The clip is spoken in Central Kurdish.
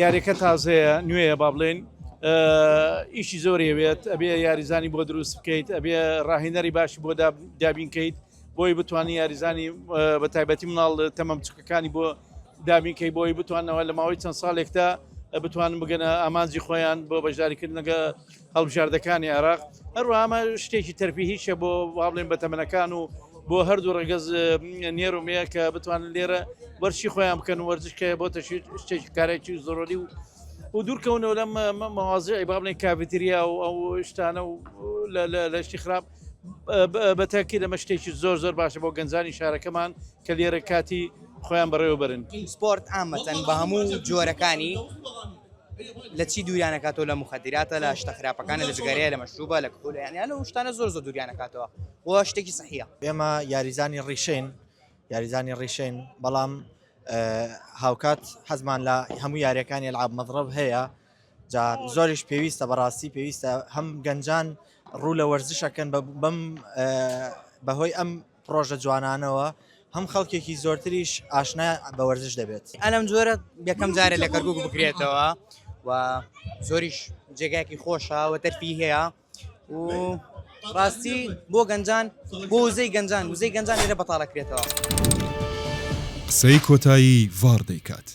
یاریەکە تازەیە نوێیە با بڵێین ئیشی زۆری ئەوێت ئەبێ یاریزانی بۆ دروست بکەیت ئەبێ ڕاهێنەری باشی بۆ دابین کەیت بۆی بتوانانی یاریزانی بە تایبەتی مناڵ تەمەم بچوکەکانی بۆ دابینکەی بۆی بتوانەوە لە ماوەی چەند ساڵێکدا بتوانن بگەنە ئامانجی خۆیان بۆ بەشداریکردنەکە هەڵبژاردەکانی عێراق هەروەها ئەمە شتێکی تەرفیهیشە بۆ وا بڵێن بە تەمەنەکان و بۆ هەردوو ڕەگەز نێر و مێ کە بتوانن لێرە وەرشی خۆیان بکەن و وەرزش کە بۆتە شتێکی کارێکی زۆری و و دوورکەونەوە لەم مەوازیعی با بڵێن کاڤتریا و ئەو شتانە و لە شتی خراپ بە تاکی لەمە شتێکی زۆر زۆر باشە بۆ گەنجانی شارەکەمان کە لێرە کاتی خۆیان بەڕێوەبەرن. سپۆرت عامەتەن بە هەموو جۆرەکانی لە چی دووریان ئەکاتەوە لە موخەدیراتە لە شتە خراپەکانە لە جگەرەیە لە مەشروبە لە کحولە یانی لەو شتانە زۆر زۆر دووریان ئەکاتەوە و شتێکی سەحیە. ئێمە یاریزانی ڕیشەین یاریزانی ڕیشەین بەڵام هاوکات حەزمان لە هەموو یاریەکانی العاب مەضرب هەیە جا زۆریش پێویستە بەڕاستی پێویستە هەم گەنجان ڕوو لە وەرزشەکەن بەم بەهۆی ئەم پڕۆژە جوانانەوە هەم خەڵکێکی زۆرتریش ئاشنا بە وەرزش دەبێت. ئەلەم جۆرە یەکەم جارە لە کەرکوک بکرێتەوە و زۆریش جێگایەکی خۆشە و تەرفی هەیە و ڕاستی بۆ گەنجان بۆ وزەی گەنجان وزەی گەنجان لێرە بەتاڵەکرێتەوە. قسەی کۆتایی ڤاڕ دەیکات.